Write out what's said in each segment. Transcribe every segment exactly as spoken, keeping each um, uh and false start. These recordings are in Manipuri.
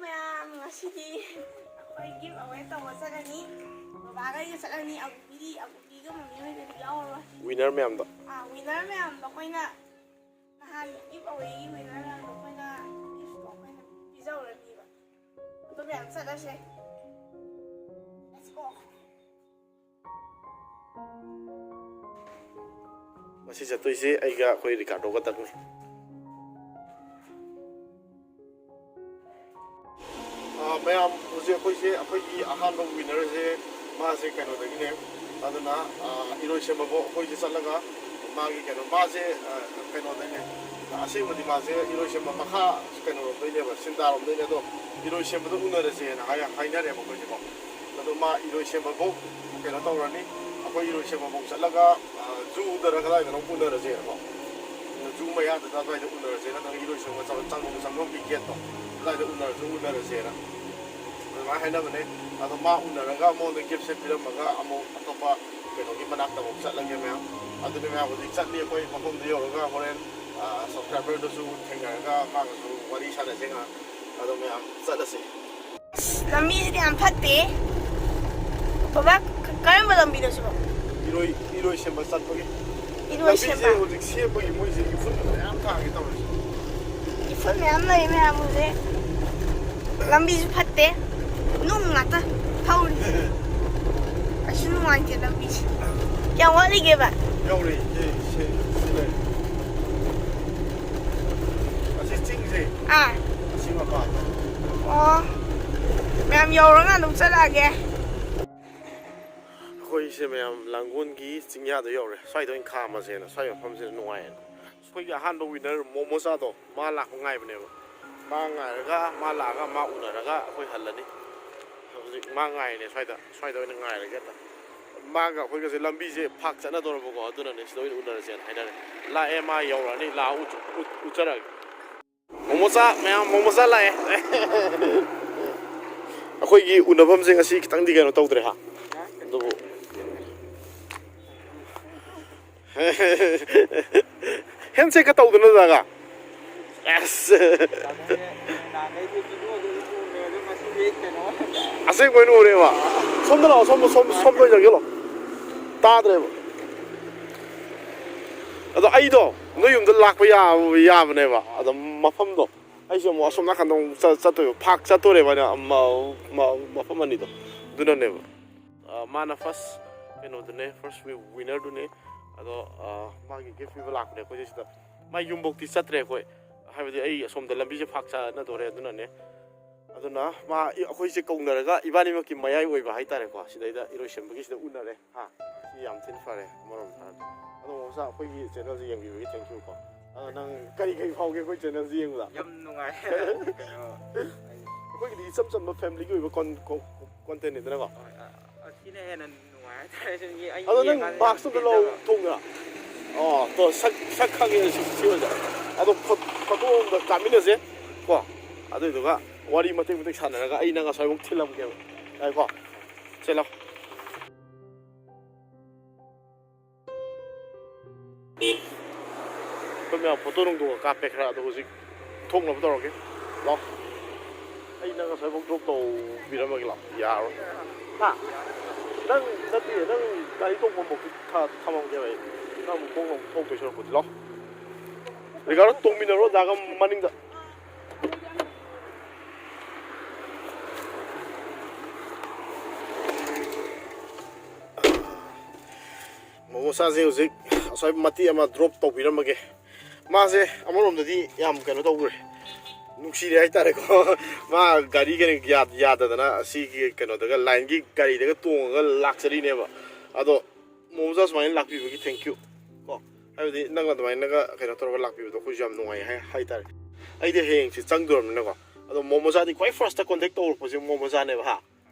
ꯃꯌꯥꯝ, ꯉꯁꯤꯗꯤ ꯑꯩꯈꯣꯏ ꯒꯤꯐ ꯑꯋꯦ ꯇꯧꯕ ꯆꯠꯂꯅꯤ꯫ ꯕꯕꯥꯒ ꯑꯩꯒ ꯆꯠꯂꯅꯤ꯫ ꯑꯃꯨꯕꯤꯗꯤ, ꯑꯃꯨꯕꯤꯒ ꯃꯃꯤ ꯍꯣꯏꯒꯗꯤ ꯌꯥꯎꯔꯔꯣꯏ꯫ ꯋꯤꯅꯔ ꯃꯌꯥꯝꯗꯣ꯫ ꯑꯥ, ꯋꯤꯅꯔ ꯃꯌꯥꯝꯗꯣ ꯑꯩꯈꯣꯏꯅ ꯅꯍꯥꯟ ꯒꯤꯐ ꯑꯋꯦꯒꯤ ꯋꯤꯅꯔ ꯃꯌꯥꯝꯗꯣ ꯑꯩꯈꯣꯏꯅ ꯒꯤꯐꯇꯣ ꯑꯩꯈꯣꯏꯅ ꯄꯤꯖꯍꯧꯔꯅꯤꯕ꯫ ꯑꯗꯨ ꯃꯌꯥꯝ ꯆꯠꯂꯁꯦ꯫ Let's go꯫ ꯉꯁꯤ ꯆꯠꯇꯣꯏꯁꯦ ꯑꯩꯒ ꯑꯩꯈꯣꯏ ꯔꯤꯀꯥꯔꯗꯣꯒ ꯇꯪꯅꯤ꯫ ꯑꯥ, ꯃꯌꯥꯝ, ꯍꯧꯖꯤꯛ ꯑꯩꯈꯣꯏꯁꯦ, ꯑꯩꯈꯣꯏꯒꯤ ꯑꯍꯥꯟꯕ ꯋꯤꯅꯔꯁꯦ ꯃꯥꯁꯦ ꯀꯩꯅꯣꯗꯒꯤꯅꯦ꯫ ꯑꯗꯨꯅ, ꯑꯥ, ꯏꯔꯣꯏꯁꯦꯝꯕꯐꯥꯎ ꯑꯩꯈꯣꯏꯁꯦ ꯆꯠꯂꯒ ꯃꯥꯒꯤ ꯀꯩꯅꯣ, ꯃꯥꯁꯦ, ꯑꯥ, ꯀꯩꯅꯣꯗꯩꯅꯦ꯫ ꯑꯁꯦꯡꯕꯗꯤ ꯃꯥꯁꯦ ꯏꯔꯣꯏꯁꯦꯝꯕ ꯃꯈꯥ ꯀꯩꯅꯣꯔꯣꯝꯗꯩꯅꯦꯕ, ꯁꯤꯟꯗꯥꯔꯣꯝꯗꯩꯅꯦ꯫ ꯑꯗꯣ ꯏꯔꯣꯏꯁꯦꯝꯕꯗ ꯎꯅꯔꯁꯦꯅ ꯍꯥꯏ-, ꯍꯥꯏꯅꯔꯦꯕ ꯑꯩꯈꯣꯏꯁꯦꯀꯣ꯫ ꯑꯗꯣ ꯃꯥ ꯏꯔꯣꯏꯁꯦꯝꯕꯐꯥꯎ ꯀꯩꯅꯣ ꯇꯧꯔꯅꯤ꯫ ꯑꯩꯈꯣꯏ ꯏꯔꯣꯏꯁꯦꯝꯕꯐꯥꯎ ꯆꯠꯂꯒ, ꯑ, ꯖꯨꯗꯔ ꯀꯗꯥꯏꯗꯅꯣ ꯎꯅꯔꯁꯦꯅꯀꯣ꯫ ꯖꯨ ꯃꯌꯥꯗꯨꯗ ꯑꯗꯨꯋꯥꯏꯗ ꯎꯅꯔꯁꯦ, ꯅꯠꯇ꯭ꯔꯒ ꯏꯔꯣꯏꯁꯦꯝꯕ ꯆꯪ-, ꯆꯪꯐꯝ, ꯆꯪꯐꯝꯒꯤ ꯒꯦꯠꯇꯣ ꯑꯗꯨꯋꯥꯏꯗ ꯎꯅꯔꯁꯨ ꯎꯅꯔꯁꯦꯅ ꯑꯗꯨꯃꯥꯏꯅ ꯍꯥꯏꯅꯕꯅꯦ꯫ ꯑꯗꯣ ꯃꯥ ꯎꯅꯔꯒ ꯃꯉꯣꯟꯗ ꯒꯤꯐꯁꯦ ꯄꯤꯔꯝꯃꯒ ꯑꯃꯨꯛ ꯑꯇꯣꯞꯄ ꯀꯩꯅꯣꯒꯤ ꯃꯅꯥꯛꯇ ꯑꯃꯨꯛ ꯆꯠꯂꯒꯦ ꯃꯌꯥꯝ꯫ ꯑꯗꯨꯅꯦ ꯃꯌꯥꯝ, ꯍꯧꯖꯤꯛ ꯆꯠꯂꯤ ꯑꯩꯈꯣꯏ ꯃꯐꯝꯗ ꯌꯧꯔꯒ ꯍꯣꯔꯦꯟ, ꯑ, ꯁꯕꯁꯀ꯭ꯔꯥꯏꯕꯔꯗꯨꯁꯨ ꯊꯦꯡꯅꯔꯒ ꯃꯥꯒꯁꯨ ꯋꯥꯔꯤ ꯁꯥꯟꯅꯁꯦ ꯉꯥꯏꯍꯥꯛ꯫ ꯑꯗꯣ ꯃꯌꯥꯝ ꯆꯠꯂꯁꯤ꯫ ꯑꯁ, ꯂꯝꯕꯤꯁꯤꯗꯤ ꯌꯥꯝ ꯐꯠꯇꯦ꯫ ꯕꯕꯥ, ꯀ-, ꯀꯔꯝꯕ ꯂꯝꯕꯤꯅꯣ ꯁꯤꯕꯣ? ꯏꯔꯣꯏ, ꯏꯔꯣꯏ ꯁꯦꯝꯕ ꯆꯠꯄꯒꯤ꯫ ꯏꯔꯣꯏ ꯂꯝꯕꯤꯁꯦ ꯁꯦꯝꯕ? ꯍꯧꯖꯤꯛ ꯁꯦꯝꯕꯒꯤ ꯃꯣꯏꯁꯦ ꯏꯐꯨꯟ ꯃꯌꯥꯝ ꯊꯥꯡꯉꯦ ꯇꯧꯔꯤꯁꯦ꯫ ꯏꯐꯨꯟ ꯃꯌꯥꯝ ꯂꯩ ꯃꯌꯥꯝ ꯍꯧꯖꯤꯛ꯫ ꯂꯝꯕꯤꯁꯨ ꯐꯠꯇꯦ꯫ ꯅꯨꯡ ꯉꯥꯛꯇ ꯊꯧꯔꯤ꯫ ꯀꯩꯁꯨ ꯅꯨꯡꯉꯥꯏꯇꯦ ꯂꯝꯕꯤꯁꯦ꯫ ꯀꯌꯥꯝ ꯋꯥꯠꯂꯤꯒꯦꯕ? ꯌꯧꯔꯦ, ꯁꯤ, ꯁꯤ, ꯁꯤ ꯂꯩꯔꯦ꯫ ꯑꯁꯤ ꯆꯤꯡꯁꯦ꯫ ꯑꯥ꯫ ꯑꯁꯤ ꯃꯄꯥꯟ꯫ ꯑꯣ꯫ ꯃꯌꯥꯝ ꯌꯧꯔꯒ ꯑꯗꯨꯝ ꯆꯠꯂꯛꯑꯒꯦ꯫ ꯑꯩꯈꯣꯏꯁꯦ ꯃꯌꯥꯝ ꯂꯥꯡꯒꯣꯜꯒꯤ ꯆꯤꯡꯌꯥꯗ ꯌꯧꯔꯦ꯫ ꯁ꯭ꯋꯥꯏꯗ ꯑꯣꯏꯅ ꯈꯥꯝꯃꯁꯦꯅ꯫ ꯁ꯭ꯋꯥꯏ ꯃꯐꯝꯁꯤꯅ ꯅꯨꯡꯉꯥꯏꯌꯦꯅ꯫ ꯑꯩꯈꯣꯏꯒꯤ ꯑꯍꯥꯟꯕ ꯋꯤꯅꯔ ꯃꯣꯃꯣꯆꯥꯗꯣ ꯃꯥ ꯂꯥꯛꯄ ꯉꯥꯏꯕꯅꯦꯕ꯫ ꯃꯥ ꯉꯥꯏꯔꯒ ꯃꯥ ꯂꯥꯛꯑꯒ ꯃꯥ ꯎꯅꯔꯒ ꯑꯩꯈꯣꯏ ꯍꯜꯂꯅꯤ꯫ ꯍꯧꯖꯤꯛ ꯃꯥ ꯉꯥꯏꯔꯤꯅꯦ ꯁ꯭ꯋꯥꯏꯗ꯫ ꯁ꯭ꯋꯥꯏꯗ ꯑꯣꯏꯅ ꯉꯥꯏꯔꯒꯦ ꯑꯝꯇ꯫ ꯃꯥꯒ ꯑꯩꯈꯣꯏꯒꯁꯦ ꯂꯝꯕꯤꯁꯦ ꯐꯥꯛ ꯆꯠꯅꯗꯧꯔꯕꯀꯣ꯫ ꯑꯗꯨꯅꯅꯦ ꯁꯤꯗ ꯑꯣꯏꯅ ꯎꯅꯔꯁꯦꯅ ꯍꯥꯏꯅꯔꯦ꯫ ꯂꯥꯛꯑꯦ, ꯃꯥ ꯌꯧꯔꯛꯑꯅꯤ꯫ ꯂꯥꯛꯑ ꯎꯠ-, ꯎꯠ-, ꯎꯠꯆꯔꯛꯑꯒꯦ꯫ ꯃꯣꯃꯣꯆꯥ ꯃꯌꯥꯝ, ꯃꯣꯃꯣꯆꯥ ꯂꯥꯛꯑꯦ꯫ ꯑꯩꯈꯣꯏꯒꯤ ꯎꯅꯐꯝꯁꯦ ꯉꯁꯤ ꯈꯤꯇꯪꯗꯤ ꯀꯩꯅꯣ ꯇꯧꯗ꯭ꯔꯦ ꯍꯥ꯫ ꯑꯗꯨꯕꯨ ꯍꯦꯟꯁꯦꯛꯀ ꯇꯧꯗꯅ ꯖꯒꯥ꯫ ꯑꯁ꯫ ꯑꯁꯦꯡꯕ ꯑꯣꯏꯅ ꯎꯔꯦꯕ꯫ ꯁꯣꯝꯗ ꯂꯥꯛꯑꯣ, ꯁꯣꯝꯗ, ꯁꯣꯝ, ꯁꯣꯝꯗ ꯑꯣꯏꯅ ꯆꯪꯁꯤꯜꯂꯣ꯫ ꯇꯥꯗ꯭ꯔꯦꯕ꯫ ꯑꯗꯣ ꯑꯩꯗꯣ ꯅꯣꯏ ꯌꯨꯝꯗ ꯂꯥꯛꯄ ꯌꯥ-, ꯌꯥꯕꯅꯦꯕ꯫ ꯑꯗꯣ ꯃꯐꯝꯗꯣ ꯑꯩꯁꯦ ꯑꯃꯨꯛ ꯑꯁꯣꯝ ꯅꯥꯀꯟꯗ ꯑꯃꯨꯛ ꯆꯠ-, ꯆꯠꯇꯣꯏꯕ꯫ ꯐꯥꯛ ꯆꯠꯇꯣꯔꯦꯕ ꯑꯩꯅ ꯃ-, ꯃ-, ꯃꯐꯝ ꯑꯅꯤꯗꯣ꯫ ꯑꯗꯨꯅꯅꯦꯕ꯫ ꯑ, ꯃꯥꯅ first ꯀꯩꯅꯣꯗꯨꯅꯦ, first wi-, winner ꯗꯨꯅꯦ꯫ ꯑꯗꯣ, ꯑ, ꯃꯥꯒꯤ gift ꯄꯤꯕ ꯂꯥꯛꯄꯅꯦ ꯑꯩꯈꯣꯏꯁꯦ ꯁꯤꯗ꯫ ꯃꯥꯏ ꯌꯨꯝꯕꯣꯛꯇꯤ ꯆꯠꯇ꯭ꯔꯦ ꯑꯩꯈꯣꯏ꯫ ꯍꯥꯏꯕꯗꯤ ꯑꯩ ꯑꯁꯣꯝꯗ ꯂꯝꯕꯤꯁꯦ ꯐꯥꯛ ꯆꯠꯅꯗꯣꯔꯦ ꯑꯗꯨꯅꯅꯦ꯫ ꯑꯗꯨꯅ ꯃꯥ, ꯑꯩꯈꯣꯏꯁꯦ ꯀꯧꯅꯔꯒ ꯏꯕꯥꯅꯤꯃꯛꯀꯤ ꯃꯌꯥꯏ ꯑꯣꯏꯕ ꯍꯥꯏꯇꯥꯔꯦꯀꯣ꯫ ꯁꯤꯗꯩꯗ ꯏꯔꯣꯏꯁꯦꯝꯕꯒꯤꯁꯤꯗ ꯎꯅꯔꯦ꯫ ꯍꯥ? ꯁꯤ ꯌꯥꯝ ꯊꯤꯅ ꯐꯔꯦ ꯑꯃꯔꯣꯝꯗ ꯍꯥꯏꯔꯗꯤ꯫ ꯑꯗꯣ ꯃꯣꯃꯣꯆꯥ, ꯑꯩꯈꯣꯏꯒꯤ channel ꯁꯦ ꯌꯦꯡꯕꯤꯕꯒꯤ thank you ꯀꯣ꯫ ꯑꯗꯣ ꯅꯪ ꯀꯔꯤ ꯀꯔꯤ ꯐꯥꯎꯒꯦ ꯑꯩꯈꯣꯏ channel ꯁꯦ ꯌꯦꯡꯕꯗ? ꯌꯥꯝ ꯅꯨꯡꯉꯥꯏ꯫ ꯀꯩꯅꯣ, ꯑꯩ ꯑꯩꯈꯣꯏꯒꯤꯗꯤ ꯏꯆꯝ ꯆꯝꯕ family ꯒꯤ ꯑꯣꯏꯕ con-, con-, content ꯅꯤꯗꯅꯀꯣ꯫ ꯍꯣꯏ, ꯑ, ꯑꯁꯤꯅ ꯍꯦꯟꯅ ꯅꯨꯡꯉꯥꯏ ꯍꯥꯏꯇꯥꯔꯦ꯫ ꯁꯨꯝ ꯌꯦ-, ꯑꯩ ꯑꯗꯣ ꯅꯪ ꯌꯦꯡꯉꯀꯥꯟꯗ mask ꯇꯨ ꯑꯝꯇ ꯌꯦꯡꯖꯕ꯫ ꯂꯧꯊꯣꯛꯅ꯫ ꯑꯣ, ꯇꯣ, ꯁꯛ, ꯁꯛ ꯈꯪꯉꯦ ꯁꯤ, ꯁꯤ ꯑꯣꯏꯗ꯫ ꯑꯗꯣ ꯐꯣ-, photo ꯑꯝꯇ ꯀꯥꯞꯃꯤꯟꯅꯁꯦ ꯀꯣ꯫ ꯑꯗꯨꯏꯗꯨꯒ ꯋꯥꯔꯤ ꯃꯇꯦꯛ ꯃꯇꯦꯛ ꯁꯥꯟꯅꯔꯒ ꯑꯩ ꯅꯪ ꯑꯁ꯭ꯋꯥꯏꯐꯥꯎ ꯊꯤꯜꯂꯝꯒꯦꯕ꯫ ꯌꯥꯏꯀꯣ? ꯆꯦꯜꯂꯣ꯫ ꯑꯩꯈꯣꯏ ꯃꯌꯥꯝ photo ꯅꯨꯡꯗꯣꯒ ꯀꯥꯞꯄꯦ ꯈꯔ, ꯑꯗꯣ ꯍꯧꯖꯤꯛ ꯊꯣꯛꯅꯕ ꯇꯧꯔꯒꯦ꯫ ꯂꯥꯛꯑꯣ꯫ ꯑꯩ ꯅꯪ ꯉꯁꯥꯏꯐꯥꯎ drop ꯇꯧꯕꯤꯔꯝꯃꯒꯦ, ꯂꯥꯛꯑꯣ꯫ ꯌꯥꯔꯣꯏ꯫ ꯍꯥ? ꯅꯪ ꯅꯠꯇꯦ, ꯅꯪ ꯒꯥꯔꯤ ꯇꯣꯡꯐꯝꯐꯥꯎ ꯊ-, ꯊꯝꯃꯝꯒꯦꯕ ꯑꯩ꯫ ꯅꯪ ꯑꯃꯨꯛ ꯈꯣꯡꯅ ꯑꯃꯨꯛ ꯊꯣꯛꯇꯣꯏ ꯁꯔꯨꯛꯄꯨꯗꯤ, ꯂꯥꯛꯑꯣ꯫ ꯔꯤꯒꯥꯔꯗꯣ ꯇꯣꯡꯃꯤꯟꯅꯔꯣ, ꯑꯗꯥꯒ ꯃꯅꯤꯡꯗ꯫ ꯃꯣꯃꯣꯆꯥꯁꯦ ꯍꯧꯖꯤꯛ ꯑꯁ꯭ꯋꯥꯏ ꯃꯇꯦꯛ ꯑꯃ drop ꯇꯧꯕꯤꯔꯝꯃꯒꯦ꯫ ꯃꯥꯁꯦ ꯑꯃꯔꯣꯝꯗꯗꯤ ꯌꯥꯝ ꯀꯩꯅꯣ ꯇꯧꯈ꯭ꯔꯦ, ꯅꯨꯡꯁꯤꯔꯦ ꯍꯥꯏꯇꯥꯔꯦꯀꯣ꯫ ꯃꯥ ꯒꯥꯔꯤ ꯀꯩꯅꯣ ꯌꯥ-, ꯌꯥꯗꯗꯅ ꯑꯁꯤꯒꯤ ꯀꯩꯅꯣꯗꯒ, line ꯒꯤ ꯒꯥꯔꯤꯗꯒ ꯇꯣꯡꯉꯒ ꯂꯥꯛꯆꯔꯤꯅꯦꯕ꯫ ꯑꯗꯣ ꯃꯣꯃꯣꯆꯥ ꯁꯨꯃꯥꯏꯅ ꯂꯥꯛꯄꯤꯕꯒꯤ thank you ꯀꯣ꯫ ꯍꯥꯏꯕꯗꯤ ꯅꯪ ꯑꯗꯨꯃꯥꯏꯅꯒ ꯀꯩꯅꯣ ꯇꯧꯔꯒ ꯂꯥꯛꯄꯤꯕꯗꯣ ꯑꯩꯈꯣꯏꯁꯨ ꯌꯥꯝ ꯅꯨꯡꯉꯥꯏ ꯍꯥꯏ-, ꯍꯥꯏꯇꯥꯔꯦ꯫ ꯑꯩꯗꯤ ꯍꯌꯦꯡꯁꯦ ꯆꯪꯗꯣꯔꯕꯅꯤꯅꯀꯣ꯫ ꯑꯗꯣ ꯃꯣꯃꯣꯆꯥꯗꯤ ꯈ꯭ꯋꯥꯏ first ꯇ contact ꯇꯧꯔꯛꯄꯁꯦ ꯃꯣꯃꯣꯆꯥꯅꯦꯕ, ꯍꯥ?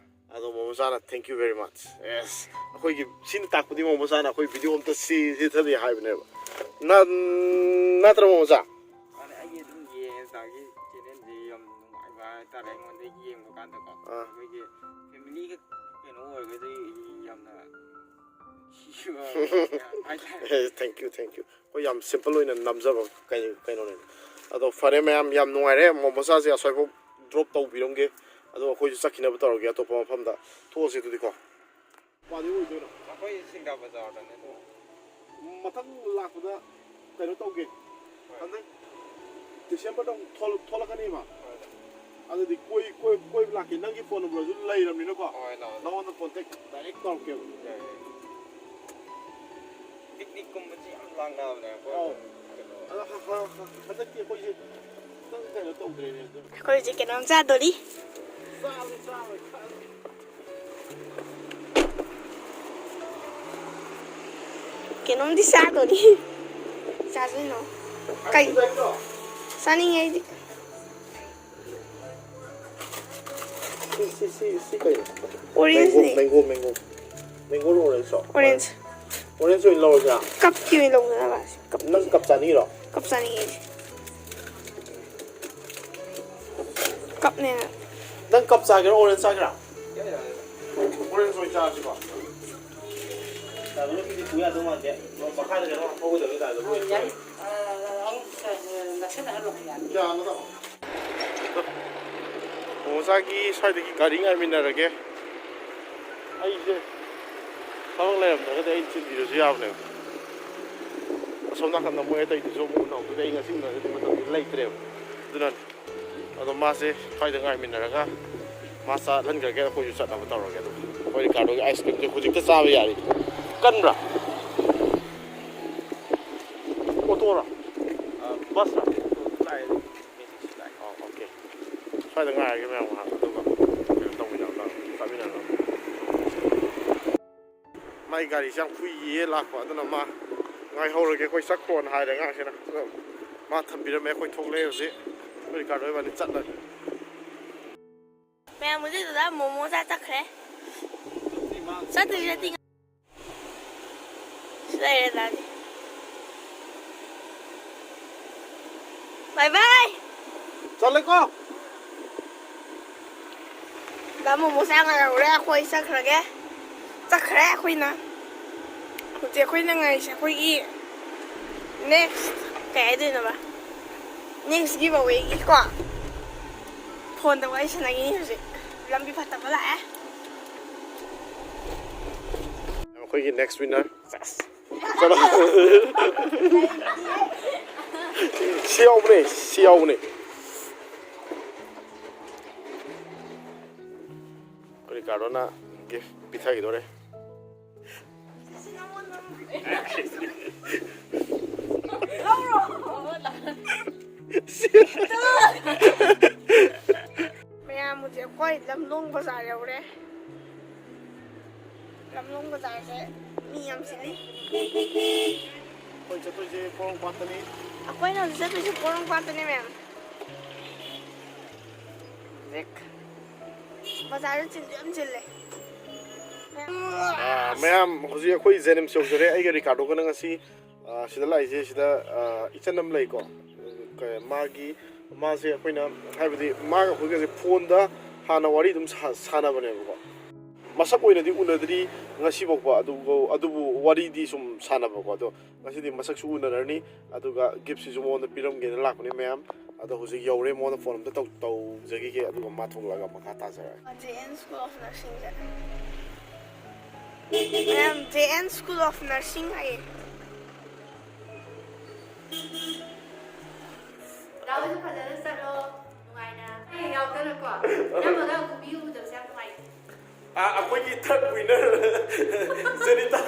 ꯑꯗꯣ ꯃꯣꯃꯣꯆꯥꯅ thank you very much꯫ Yes꯫ ꯑꯩꯈꯣꯏꯒꯤ, ꯁꯤꯅ ꯇꯥꯛꯄꯗꯤ ꯃꯣꯃꯣꯆꯥꯅ ꯑꯩꯈꯣꯏ video ꯑꯝꯇ ꯁꯤ-, ꯁꯤꯊꯕꯤ ꯍꯥꯏꯕꯅꯦꯕ꯫ ꯅ-, ꯅꯠꯇ꯭ꯔ ꯃꯣꯃꯣꯆꯥ? ꯃꯥꯅꯦ, ꯑꯩꯒꯤ ꯑꯗꯨꯝ ꯌꯦꯡꯉꯦ, ꯁꯤꯗꯒꯤ channel ꯁꯦ ꯌꯥꯝ ꯅꯨꯡꯉꯥꯏꯕ ꯍꯥꯏꯇꯥꯔꯦ ꯑꯩꯉꯣꯟꯗ ꯌꯦꯡꯕ ꯀꯥꯟꯗꯀꯣ꯫ ꯑꯥ꯫ ꯑꯩꯈꯣꯏꯒꯤ family ꯒ ꯀꯩꯅꯣ ꯑꯣꯏꯔꯒꯗꯤ ꯌꯥꯝꯅ ꯅꯨꯡꯁꯤꯕ ꯍꯥꯏꯇꯥꯔꯦ꯫ Thank you, thank you꯫ ꯑꯩꯈꯣꯏ ꯌꯥꯝ simple ꯑꯣꯏꯅ ꯅꯝꯖꯕ ꯀꯩ-, ꯀꯩꯅꯣꯅꯦ꯫ ꯑꯗꯣ ꯐꯔꯦ ꯃꯌꯥꯝ, ꯌꯥꯝ ꯅꯨꯡꯉꯥꯏꯔꯦ꯫ ꯃꯣꯃꯣꯆꯥꯁꯦ ꯑꯁ꯭ꯋꯥꯏꯐꯥꯎ drop ꯇꯧꯕꯤꯔꯝꯒꯦ꯫ ꯑꯗꯣ ꯑꯩꯈꯣꯏꯁꯨ ꯆꯠꯈꯤꯅꯕ ꯇꯧꯔꯒꯦ ꯑꯇꯣꯞꯄ ꯃꯐꯝꯗ꯫ ꯊꯣꯛꯑꯁꯤ ꯑꯗꯨꯗꯤꯀꯣ꯫ ꯀꯥꯏꯗꯩ ꯑꯣꯏꯗꯣꯏꯅꯣ? ꯑꯩꯈꯣꯏ ꯁꯤꯡꯒꯥ ꯕꯖꯥꯔꯗꯅꯦ ꯑꯗꯣ꯫ ꯃꯊꯪ ꯂꯥꯛꯄꯗ ꯀꯩꯅꯣ ꯇꯧꯒꯦ꯫ ꯍꯣꯏ꯫ ꯍꯟꯗꯛ ꯗꯤꯁꯦꯝꯕꯔꯗ ꯑꯃꯨꯛ ꯊꯣꯛ-, ꯊꯣꯛꯂꯛꯀꯅꯦꯕ꯫ ꯍꯣꯏ꯫ ꯑꯗꯨꯗꯤ ꯀꯣꯏ-, ꯀꯣꯏ-, ꯀꯣꯏꯕ ꯂꯥꯛꯀꯦ꯫ ꯅꯪꯒꯤ phone numberꯁꯨ ꯂꯩꯔꯕꯅꯤꯅꯀꯣ꯫ ꯍꯣꯏ, ꯂꯥꯛꯑꯣ꯫ ꯅꯉꯣꯟꯗ contact direct ꯇꯧꯔꯛꯀꯦꯕ꯫ ꯌꯥꯏ, ꯌꯥꯏ꯫ Picnicꯀꯨꯝꯕꯁꯤ ꯌꯥꯝ ꯂꯥꯡꯅꯕꯅꯦ ꯑꯩꯈꯣꯏ꯫ ꯑꯧ꯫ ꯀꯩꯅꯣ꯫ ꯑꯗꯣ ꯍ-, ꯍ-, ꯍ-, ꯍꯟꯗꯛꯇꯤ ꯑꯩꯈꯣꯏꯁꯦ ꯈꯤꯇꯪ ꯀꯩꯅꯣ ꯇꯧꯗ꯭ꯔꯦꯅꯦ ꯑꯗꯨ꯫ ꯑꯩꯈꯣꯏ ꯍꯧꯖꯤꯛ ꯀꯩꯅꯣꯝ ꯆꯥꯗꯣꯔꯤ꯫ ꯆꯥꯕ ꯆꯥꯕ ꯈꯛ꯫ ꯀꯩꯅꯣꯝꯗꯤ ꯆꯥꯗꯣꯔꯤ꯫ ꯆꯥꯗꯣꯏꯅꯣ? ꯀꯩ? ꯆꯥꯅꯤꯡꯉꯦ ꯑꯩꯗꯤ꯫ ꯁꯤ, ꯁꯤ, ꯁꯤ, ꯁꯤ ꯀꯩꯅꯣ? Orangeꯅꯦ꯫ Mango, mango, mango꯫ Mangoꯔꯣ orangeꯔꯣ? Orange꯫ Orange ꯑꯣꯏꯅ ꯂꯧꯔꯁꯤꯔꯥ? Cupꯀꯤ ꯑꯣꯏꯅ ꯂꯧꯗꯅꯕ꯫ Cup꯫ ꯅꯪ cup ꯆꯥꯅꯤꯡꯉꯤꯔꯣ? Cup ꯆꯥꯅꯤꯡꯉꯦ ꯑꯩꯗꯤ꯫ Cupꯅꯦꯅ꯫ ꯅꯪ cup ꯆꯥꯒꯦꯔꯣ, orange ꯆꯥꯒꯦꯔꯥ? Orange ꯑꯣꯏꯅ ꯆꯥꯔꯁꯤꯀꯣ꯫ ꯃꯈꯥꯗ ꯀꯩꯅꯣ ꯍꯧꯒꯗꯕ ꯇꯥꯏꯗ ꯃꯣꯏ꯫ ꯌꯥꯅꯤ꯫ ꯑ, ꯑꯃꯨꯛ, ꯑ, ꯅꯛꯁꯟꯅꯍꯜꯂꯣ ꯌꯥꯅꯤ꯫ ꯌꯥꯅꯤ, ꯇꯥꯃꯣ꯫ ꯃꯣꯃꯣꯆꯥꯒꯤ ꯁ꯭ꯋꯥꯏꯗꯒꯤ ꯒꯥꯔꯤ ꯉꯥꯏꯃꯤꯟꯅꯔꯒꯦ꯫ ꯑꯩꯁꯦ ꯊꯕꯛ ꯂꯩꯔꯝꯗ꯭ꯔꯒꯗꯤ ꯑꯩ ꯊꯤꯟꯕꯤꯔꯁꯨ ꯌꯥꯕꯅꯦꯕ꯫ ꯑꯁꯣꯝ ꯅꯥꯀꯟꯗ ꯃꯣꯏ ꯑꯇꯩꯗꯨꯁꯨ ꯑꯃꯨꯛ ꯎꯅꯍꯧꯗ꯭ꯔꯗꯤ ꯑꯩ ꯉꯁꯤ ꯎꯅꯔꯒꯗꯤ ꯃꯇꯝꯗꯤ ꯂꯩꯇ꯭ꯔꯦꯕ꯫ ꯑꯗꯨꯅꯅꯦ꯫ ꯑꯗꯣ ꯃꯥꯁꯦ ꯁ꯭ꯋꯥꯏꯗ ꯉꯥꯏꯃꯤꯟꯅꯔꯒ ꯃꯥ ꯆꯠꯍꯟꯈ꯭ꯔꯒꯦ, ꯑꯩꯈꯣꯏꯁꯨ ꯆꯠꯅꯕ ꯇꯧꯔꯒꯦ꯫ ꯑꯗꯨꯝ ꯑꯩꯈꯣꯏ ꯔꯤꯀꯥꯔꯗꯣꯒꯤ ice creamꯁꯦ ꯍꯧꯖꯤꯛꯇ ꯆꯥꯕ ꯌꯥꯔꯤ꯫ ꯀꯟꯕ꯭ꯔꯥ? ꯑꯣꯇꯣꯔꯣ? ꯕꯁꯔꯣ? ꯑꯣ, okay꯫ ꯁ꯭ꯋꯥꯏꯗ ꯉꯥꯏꯔꯒꯦ ꯃꯌꯥꯝ ꯉꯥꯏꯍꯥꯛ, ꯑꯗꯨꯒ ꯀꯩꯅꯣ ꯇꯧꯃꯤꯟꯅꯔꯒ, ꯆꯥꯃꯤꯟꯅꯔꯒ꯫ ꯃꯥꯏ ꯒꯥꯔꯤꯁꯦ ꯌꯥꯝ ꯀꯨꯏꯌꯦ ꯂꯥꯛꯄ, ꯑꯗꯨꯅ ꯃꯥ ꯉꯥꯏꯍꯧꯔꯒꯦ, ꯑꯩꯈꯣꯏ ꯆꯠꯈ꯭ꯔꯣꯅ ꯍꯥꯏꯔꯦ ꯑꯉꯥꯡꯁꯤꯅ꯫ ꯑꯗꯣ ꯃꯥ ꯊꯝꯕꯤꯔꯝꯃꯦ, ꯑꯩꯈꯣꯏ ꯊꯣꯛꯂꯛꯑꯦ ꯍꯧꯖꯤꯛ꯫ ꯑꯩꯈꯣꯏ ꯔꯤꯀꯥꯔꯗꯣ ꯏꯕꯥꯅꯤ ꯆꯠꯂꯅꯤ꯫ ꯃꯌꯥꯝ ꯍꯧꯖꯤꯛ ꯗꯗꯥ ꯃꯣꯃꯣ ꯆꯥ ꯆꯠꯈ꯭ꯔꯦ꯫ ꯆꯠꯇ꯭ꯔꯤ, ꯆꯠꯇ꯭ꯔꯤ꯫ ꯁꯤ ꯂꯩꯔꯦ ꯗꯥꯗꯤ꯫ Bye bye꯫ ꯆꯠꯂꯦꯀꯣ꯫ ꯗꯥ ꯃꯣꯃꯣ ꯆꯥ ꯉꯥꯏꯍꯧꯔꯦ, ꯑꯩꯈꯣꯏ ꯆꯠꯈ꯭ꯔꯒꯦ꯫ ꯆꯠꯈ꯭ꯔꯦ ꯑꯩꯈꯣꯏꯅ꯫ ꯍꯧꯖꯤꯛ ꯑꯩꯈꯣꯏꯅ ꯉꯥꯏꯔꯤꯁꯦ ꯑꯩꯈꯣꯏꯒꯤ next ꯀꯩ ꯍꯥꯏꯗꯣꯏꯅꯣꯕ? Next giveaway ꯒꯤꯀꯣ ꯐꯣꯟꯗ ꯋꯥꯔꯤ ꯁꯥꯟꯅꯈꯤꯅꯤ ꯍꯧꯖꯤꯛ꯫ ꯂꯝꯕꯤ ꯐꯠꯇꯕ ꯂꯥꯛꯑꯦ꯫ ꯑꯩꯈꯣꯏꯒꯤ next winner꯫ ꯆꯠꯂꯣ꯫ ꯁꯤ ꯌꯥꯎꯕꯅꯦ, ꯁꯤ ꯌꯥꯎꯕꯅꯦ꯫ ꯔꯤꯀꯥꯔꯗꯣꯅ gift ꯄꯤꯊꯈꯤꯗꯣꯔꯦ꯫ ꯃꯌꯥꯝ ꯍꯧꯖꯤꯛ ꯑꯩꯈꯣꯏ ꯂꯝꯂꯣꯡ ꯕꯖꯥꯔ ꯌꯧꯔꯦ꯫ ꯂꯝꯂꯣꯡ ꯕꯖꯥꯔꯁꯦ ꯃꯤ ꯌꯥꯝ ꯆꯤꯜꯂꯤ꯫ ꯑꯩꯈꯣꯏ ꯆꯠꯇꯣꯏꯁꯦ ꯄꯣꯔꯣꯝꯄꯥꯠꯇꯅꯤ꯫ ꯑꯩꯈꯣꯏꯅ ꯍꯧꯖꯤꯛ ꯆꯠꯇꯣꯏꯁꯦ ꯄꯣꯔꯣꯝꯄꯥꯠꯇꯅꯦ ꯃꯌꯥꯝ꯫ ꯍꯧꯖꯤꯛ ꯕꯖꯥꯔꯗ ꯆꯤꯟꯁꯨ ꯌꯥꯝ ꯆꯤꯜꯂꯦ꯫ ꯑꯥ, ꯃꯌꯥꯝ ꯍꯧꯖꯤꯛ ꯑꯩꯈꯣꯏ ꯖꯦꯅꯤꯝꯁ ꯌꯧꯖꯔꯦ꯫ ꯑꯩꯒ ꯔꯤꯀꯥꯔꯗꯣꯒꯅ ꯉꯁꯤ, ꯑꯥ, ꯁꯤꯗ ꯂꯥꯛꯏꯁꯦ꯫ ꯁꯤꯗ, ꯑꯥ, ꯏꯆꯟ ꯑꯃ ꯂꯩꯀꯣ꯫ ꯀ-, ꯃꯥꯒꯤ, ꯃꯥꯁꯦ ꯑꯩꯈꯣꯏꯅ, ꯍꯥꯏꯕꯗꯤ ꯃꯥꯒ ꯑꯩꯈꯣꯏꯒꯁꯦ ꯐꯣꯟꯗ ꯍꯥꯟꯅ ꯋꯥꯔꯤ ꯑꯗꯨꯝ ꯁꯥ-, ꯁꯥꯟꯅꯕꯅꯦꯕꯀꯣ꯫ ꯃꯁꯛ ꯑꯣꯏꯅꯗꯤ ꯎꯅꯗ꯭ꯔꯤ ꯉꯁꯤꯐꯥꯎꯕ, ꯑꯗꯨꯕꯨ, ꯑꯗꯨꯕꯨ ꯋꯥꯔꯤꯗꯤ ꯁꯨꯝ ꯁꯥꯟꯅꯕꯀꯣ꯫ ꯑꯗꯣ ꯉꯁꯤꯗꯤ ꯃꯁꯛꯁꯨ ꯎꯅꯔꯅꯤ, ꯑꯗꯨꯒ gift ꯁꯤꯁꯨ ꯃꯉꯣꯟꯗ ꯄꯤꯔꯝꯒꯦꯅ ꯂꯥꯛꯄꯅꯦ ꯃꯌꯥꯝ꯫ ꯑꯗꯣ ꯍꯧꯖꯤꯛ ꯌꯧꯔꯦ, ꯃꯉꯣꯟꯗ ꯐꯣꯟ ꯑꯝꯇ ꯇꯧ-, ꯇꯧꯖꯈꯤꯒꯦ, ꯑꯗꯨꯒ ꯃꯥ ꯊꯣꯛꯂꯛꯑꯒ ꯃꯈꯥ ꯇꯥꯖꯔꯛꯑꯒꯦ꯫ J N School of Nursing ꯁꯦ꯫ ꯃꯌꯥꯝ, J N School of Nursing ꯍꯥꯏꯌꯦ꯫ ꯗꯥ ꯍꯣꯏꯁꯨ ꯐꯖꯅ ꯆꯠꯂꯣ, ꯅꯨꯡꯉꯥꯏꯅ꯫ ꯑꯩ ꯌꯥꯎꯗꯅꯀꯣ, ꯏꯅꯝꯃꯒ movie ꯎꯗꯕꯁꯦ ꯌꯥꯝ ꯅꯨꯡꯉꯥꯏꯇꯦ꯫ ꯑꯥ, ꯑꯩꯈꯣꯏꯒꯤ third winner, ꯖꯦꯅꯤꯇꯥ꯫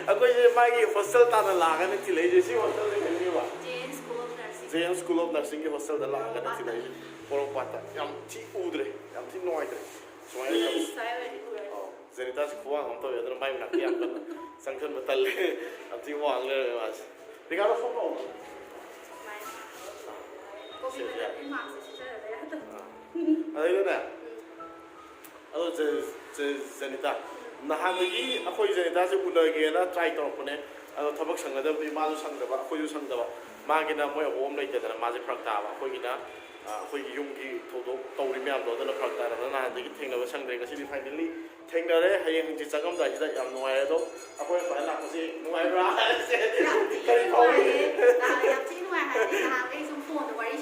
ꯑꯩꯈꯣꯏꯁꯦ ꯃꯥꯒꯤ hostel ꯇꯥꯟꯅ ꯂꯥꯛꯑꯒꯅꯦ ꯊꯤꯜꯂꯛꯏꯁꯦ꯫ ꯁꯤ hostel ꯁꯦ ꯀꯩꯅꯣꯕ? J N School of Nursing꯫ J N School of Nursing ꯒꯤ hostel ꯗ ꯂꯥꯛꯑꯒꯅꯦ ꯊꯤꯜꯂꯛꯏꯁꯦ꯫ ꯄꯣꯔꯣꯝꯄꯥꯠꯇ꯫ ꯌꯥꯝ ꯊꯤ ꯎꯗ꯭ꯔꯦ, ꯌꯥꯝ ꯊꯤ ꯅꯨꯡꯉꯥꯏꯇ꯭ꯔꯦ꯫ ꯁꯨꯃꯥꯏꯅ ꯇꯧꯁꯤ꯫ ꯁ꯭ꯋꯥꯏ ꯑꯣꯏꯔꯗꯤ ꯎꯔꯅꯤ꯫ ꯑꯣ, ꯖꯦꯅꯤꯇꯥꯁꯦ ꯈꯨꯋꯥꯡ ꯑꯃ ꯇꯧꯋꯦ, ꯑꯗꯨꯅ ꯃꯥꯏ ꯃꯅꯥꯛꯇ ꯌꯥꯝ ꯀꯟꯅ ꯆꯪꯁꯟꯕ ꯇꯜꯂꯦ꯫ ꯌꯥꯝ ꯊꯤ ꯋꯥꯡ ꯂꯩꯔꯝꯃꯦ ꯃꯥꯁꯦ꯫ ꯔꯤꯀꯥꯔꯗꯣ, ꯁꯣꯝ ꯂꯥꯛꯑꯣ꯫ ꯁꯨꯃꯥꯏꯅ꯫ ꯀꯣꯐꯤ ꯁꯦ, ꯃꯇꯝꯅꯤꯅ ꯃꯥꯛꯁꯦ ꯁꯤꯖꯤꯟꯅꯗ ꯌꯥꯗꯕ꯫ ꯑꯥ꯫ ꯑꯗꯩꯗꯅꯦ, ꯎꯝ꯫ ꯑꯗꯣ ꯖꯦ-, ꯖꯦ-, ꯖꯦꯅꯤꯇꯥ, ꯅꯍꯥꯟꯗꯒꯤ ꯑꯩꯈꯣꯏ ꯖꯦꯅꯤꯇꯥꯁꯦ ꯎꯅꯒꯦꯅ try ꯇꯧꯔꯛꯄꯅꯦ꯫ ꯑꯗꯣ ꯊꯕꯛ ꯁꯪꯅꯗꯕꯗꯤ ꯃꯥꯁꯨ ꯁꯪꯗꯕ, ꯑꯩꯈꯣꯏꯁꯨ ꯁꯪꯗꯕ꯫ ꯃꯥꯒꯤꯅ ꯃꯣꯏ ꯑꯕꯣꯛ ꯑꯃ ꯂꯩꯇꯗꯅ ꯃꯥꯁꯦ ꯐꯔꯛ ꯇꯥꯕ꯫ ꯑꯩꯈꯣꯏꯒꯤꯅ, ꯑ, ꯑꯩꯈꯣꯏꯒꯤ ꯌꯨꯝꯒꯤ ꯊꯧꯗꯣꯛ ꯇꯧꯔꯤ ꯃꯌꯥꯝꯗꯣ ꯑꯗꯨꯅ ꯐꯔꯛ ꯇꯥꯗꯅ ꯅꯍꯥꯟꯗꯒꯤ ꯊꯦꯡꯅꯕ ꯁꯪꯗ꯭ꯔꯦ꯫ ꯉꯁꯤꯗꯤ finally ꯊꯦꯡꯅꯔꯦ꯫ ꯍꯌꯦꯡ ꯍꯪꯆꯤꯠ ꯆꯪꯉꯝꯗꯥꯏꯁꯤꯗ ꯌꯥꯝ ꯅꯨꯡꯉꯥꯏꯔꯦ꯫ ꯑꯗꯣ ꯑꯩꯈꯣꯏ ꯁꯨꯃꯥꯏꯅ ꯂꯥꯛꯄꯁꯤ ꯅꯨꯡꯉꯥꯏꯕ꯭ꯔꯥ? ꯌꯥꯝ ꯊꯤ ꯀꯔꯤ ꯐꯥꯎꯏ? ꯅꯨꯡꯉꯥꯏꯌꯦ꯫ ꯅꯍꯥꯟ ꯌꯥꯝ ꯊꯤ ꯅꯨꯡꯉꯥꯏ ꯍꯥꯏꯗꯤ ꯅꯍꯥꯟꯈꯩ ꯁꯨꯝ ꯐꯣꯟꯗ ꯋꯥꯔꯤ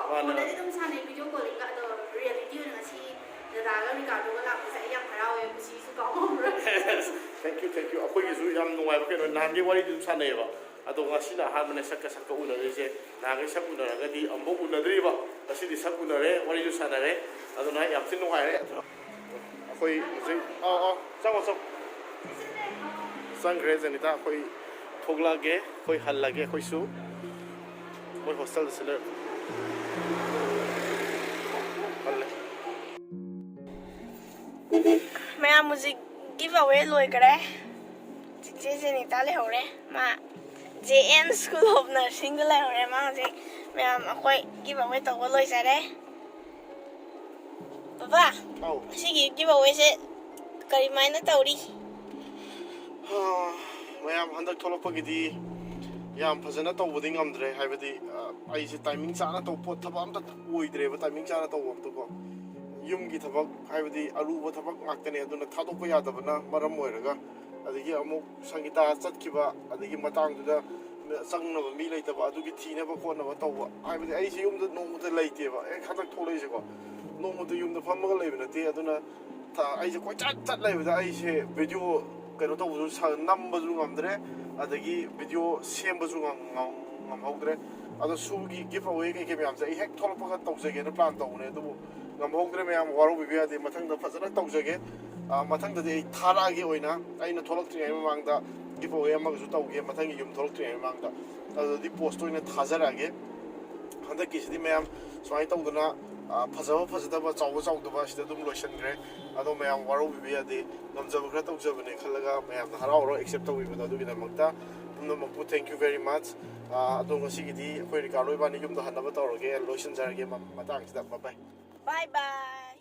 ꯃꯥꯅꯦ꯫ ꯐꯣꯟꯗꯗꯤ ꯑꯗꯨꯝ ꯁꯥꯟꯅꯩ video callingꯒ, ꯑꯗꯣ reality ꯑꯣꯏꯅ ꯉꯁꯤ ꯗꯗꯥꯒ ꯔꯤꯀꯥꯔꯗꯣꯒ ꯂꯥꯛꯄꯁꯦ ꯑꯩ ꯌꯥꯝ ꯍꯔꯥꯎꯋꯦ, ꯄꯨꯟꯁꯤꯁꯨ ꯀꯥꯎꯉꯝꯃꯔꯣꯏ꯫ Thank you, thank you. ꯑꯩꯈꯣꯏꯒꯤꯁꯨ ꯌꯥꯝ ꯅꯨꯡꯉꯥꯏꯕ ꯀꯩꯅꯣ, ꯅꯍꯥꯟꯒꯩ ꯋꯥꯔꯤꯗꯤ ꯑꯗꯨꯝ ꯁꯥꯟꯅꯩꯌꯦꯕ, ꯑꯗꯣ ꯉꯁꯤꯅ ꯑꯍꯥꯟꯕꯅꯦ ꯁꯛꯀ ꯁꯛꯀ ꯎꯅꯔꯤꯁꯦ꯫ ꯅꯍꯥꯟꯒꯩ ꯁꯛ ꯎꯅꯔꯒꯗꯤ ꯑꯃꯨꯛ ꯎꯅꯗ꯭ꯔꯤꯕ, ꯉꯁꯤꯗꯤ ꯁꯛ ꯎꯅꯔꯦ, ꯋꯥꯔꯤꯁꯨ ꯁꯥꯟꯅꯔꯦ, ꯑꯗꯨꯅ ꯌꯥꯝ ꯊꯤꯅ ꯅꯨꯡꯉꯥꯏꯔꯦ꯫ ꯑꯩꯈꯣꯏ ꯍꯧꯖꯤꯛ, ꯑꯥ, ꯑꯥ, ꯆꯪꯉꯣ, ꯆꯪꯉꯣ꯫ ꯆꯪꯈ꯭ꯔꯦ ꯖꯦꯅꯤꯇꯥ, ꯑꯩꯈꯣꯏ ꯊꯣꯛꯂꯛꯑꯒꯦ, ꯑꯩꯈꯣꯏ ꯍꯜꯂꯒꯦ, ꯑꯩꯈꯣꯏꯁꯨ ꯃꯣꯏ ꯍꯣꯁꯇꯦꯜꯗ ꯁꯤꯗ ꯍꯜꯂꯦ꯫ ꯃꯌꯥꯝ ꯍꯧꯖꯤꯛ give away ꯂꯣꯏꯈꯔꯦ꯫ ꯆꯤꯆꯦ ꯖꯦꯅꯤꯇꯥ ꯂꯩꯍꯧꯔꯦ꯫ ꯃꯥ J N School of Nursingꯗ ꯂꯩꯍꯧꯔꯦ꯫ ꯃꯥ ꯍꯧꯖꯤꯛ ꯃꯌꯥꯝ ꯑꯩꯈꯣꯏ give away ꯇꯧꯕ ꯂꯣꯏꯖꯔꯦ꯫ ꯕꯕꯥ, ꯑꯧ꯫ ꯉꯁꯤꯒꯤ give awayꯁꯦ ꯀꯔꯤꯃꯥꯏꯅ ꯇꯧꯔꯤ? ꯍꯥ, ꯃꯌꯥꯝ ꯍꯟꯗꯛ ꯊꯣꯛꯂꯛꯄꯒꯤꯗꯤ ꯌꯥꯝ ꯐꯖꯅ ꯇꯧꯕꯗꯤ ꯉꯝꯗ꯭ꯔꯦ, ꯍꯥꯏꯕꯗꯤ, ꯑ, ꯑꯩꯁꯦ timing ꯆꯥꯅ ꯇꯧꯕ ꯄꯣꯠ ꯊꯕꯛ ꯑꯝꯇ ꯑꯣꯏꯗ꯭ꯔꯦꯕ, timing ꯆꯥꯅ ꯇꯧꯕ ꯑꯝꯇꯀꯣ꯫ ꯌꯨꯝꯒꯤ ꯊꯕꯛ, ꯍꯥꯏꯕꯗꯤ ꯑꯔꯨꯕ ꯊꯕꯛ ꯉꯥꯛꯇꯅꯦ, ꯑꯗꯨꯅ ꯊꯥꯗꯣꯛꯄ ꯌꯥꯗꯕꯅ ꯃꯔꯝ ꯑꯣꯏꯔꯒ, ꯑꯗꯒꯤ ꯑꯃꯨꯛ ꯁꯪꯒꯤꯇꯥ ꯆꯠꯈꯤꯕ, ꯑꯗꯒꯤ ꯃꯇꯥꯡꯗꯨꯗ ꯆꯪꯅꯕ ꯃꯤ ꯂꯩꯇꯕ, ꯑꯗꯨꯒꯤ ꯊꯤꯅꯕ ꯈꯣꯠꯅꯕ ꯇꯧꯕ, ꯍꯥꯏꯕꯗꯤ ꯑꯩꯁꯦ ꯌꯨꯝꯗ ꯅꯣꯡꯃꯇ ꯂꯩꯇꯦꯕ, ꯍꯦꯛ ꯍꯟꯗꯛ ꯊꯣꯛꯂꯛꯏꯁꯦꯀꯣ, ꯅꯣꯡꯃꯇ ꯌꯨꯝꯗ ꯐꯝꯃꯒ ꯂꯩꯕ ꯅꯠꯇꯦ꯫ ꯑꯗꯨꯅ ꯊ-, ꯑꯩꯁꯦ ꯀꯣꯏꯆꯠ ꯆꯠ ꯂꯩꯕꯗ ꯑꯩꯁꯦ video ꯀꯩꯅꯣ ꯇꯧꯕꯁꯨ ꯁ-, ꯅꯝꯕꯁꯨ ꯉꯝꯗ꯭ꯔꯦ, ꯑꯗꯒꯤ video ꯁꯦꯝꯕꯁꯨ ꯉꯝ-, ꯉꯝ-, ꯉꯝꯍꯧꯗ꯭ꯔꯦ꯫ ꯑꯗꯣ ꯁꯨꯒꯤ give away ꯀꯩꯀꯩ ꯃꯌꯥꯝꯁꯦ ꯑꯩ ꯍꯦꯛ ꯊꯣꯛꯂꯛꯄꯒ ꯇꯧꯖꯒꯦꯅ plan ꯇꯧꯕꯅꯦ, ꯑꯗꯨꯕꯨ ꯉꯝꯍꯧꯗ꯭ꯔꯦ꯫ ꯃꯌꯥꯝ ꯋꯥꯔꯧꯕꯤꯕ ꯌꯥꯗꯦ, ꯃꯊꯪꯗ ꯐꯖꯅ ꯇꯧꯖꯒꯦ꯫ ꯑ, ꯃꯊꯪꯗꯗꯤ ꯑꯩ ꯊꯥꯔꯛꯑꯒꯦ ꯑꯣꯏꯅ, ꯑꯩꯅ ꯊꯣꯛꯂꯛꯇ꯭ꯔꯤꯉꯩ ꯃꯃꯥꯡꯗ give away ꯑꯃꯒꯁꯨ ꯇꯧꯒꯦ, ꯃꯊꯪꯒꯤ ꯌꯨꯝ ꯊꯣꯛꯂꯛꯇ꯭ꯔꯤꯉꯩ ꯃꯃꯥꯡꯗ꯫ ꯑꯗꯨꯗꯤ post ꯑꯣꯏꯅ ꯊꯥꯖꯔꯛꯑꯒꯦ꯫ ꯍꯟꯗꯛꯀꯤꯁꯤꯗꯤ ꯃꯌꯥꯝ ꯁꯨꯃꯥꯏꯅ ꯇꯧꯗꯅ, ꯑ, ꯐꯖꯕ ꯐꯖꯗꯕ, ꯆꯥꯎꯕ ꯆꯥꯎꯗꯕ ꯑꯁꯤꯗ ꯑꯗꯨꯝ ꯂꯣꯏꯁꯤꯟꯈ꯭ꯔꯦ꯫ ꯑꯗꯣ ꯃꯌꯥꯝ ꯋꯥꯔꯧꯕꯤꯕ ꯌꯥꯗꯦ, ꯉꯝꯖꯕ ꯈꯔ ꯇꯧꯖꯕꯅꯦ ꯈꯜꯂꯒ ꯃꯌꯥꯝꯅ ꯍꯔꯥꯎ ꯍꯔꯥꯎ accept ꯇꯧꯕꯤꯕꯗꯣ, ꯑꯗꯨꯒꯤꯗꯃꯛꯇ ꯄꯨꯝꯅꯃꯛꯄꯨ thank you very much꯫ ꯑ, ꯑꯗꯣ ꯉꯁꯤꯒꯤꯗꯤ ꯑꯩꯈꯣꯏ ꯔꯤꯀꯥꯔꯗꯣ ꯏꯕꯥꯅꯤ ꯌꯨꯝꯗ ꯍꯟꯅꯕ ꯇꯧꯔꯒꯦ, ꯂꯣꯏꯁꯤꯟꯖꯔꯒꯦ ꯃ-, ꯃꯇꯥꯡꯁꯤꯗ꯫ Bye bye꯫ Bye bye꯫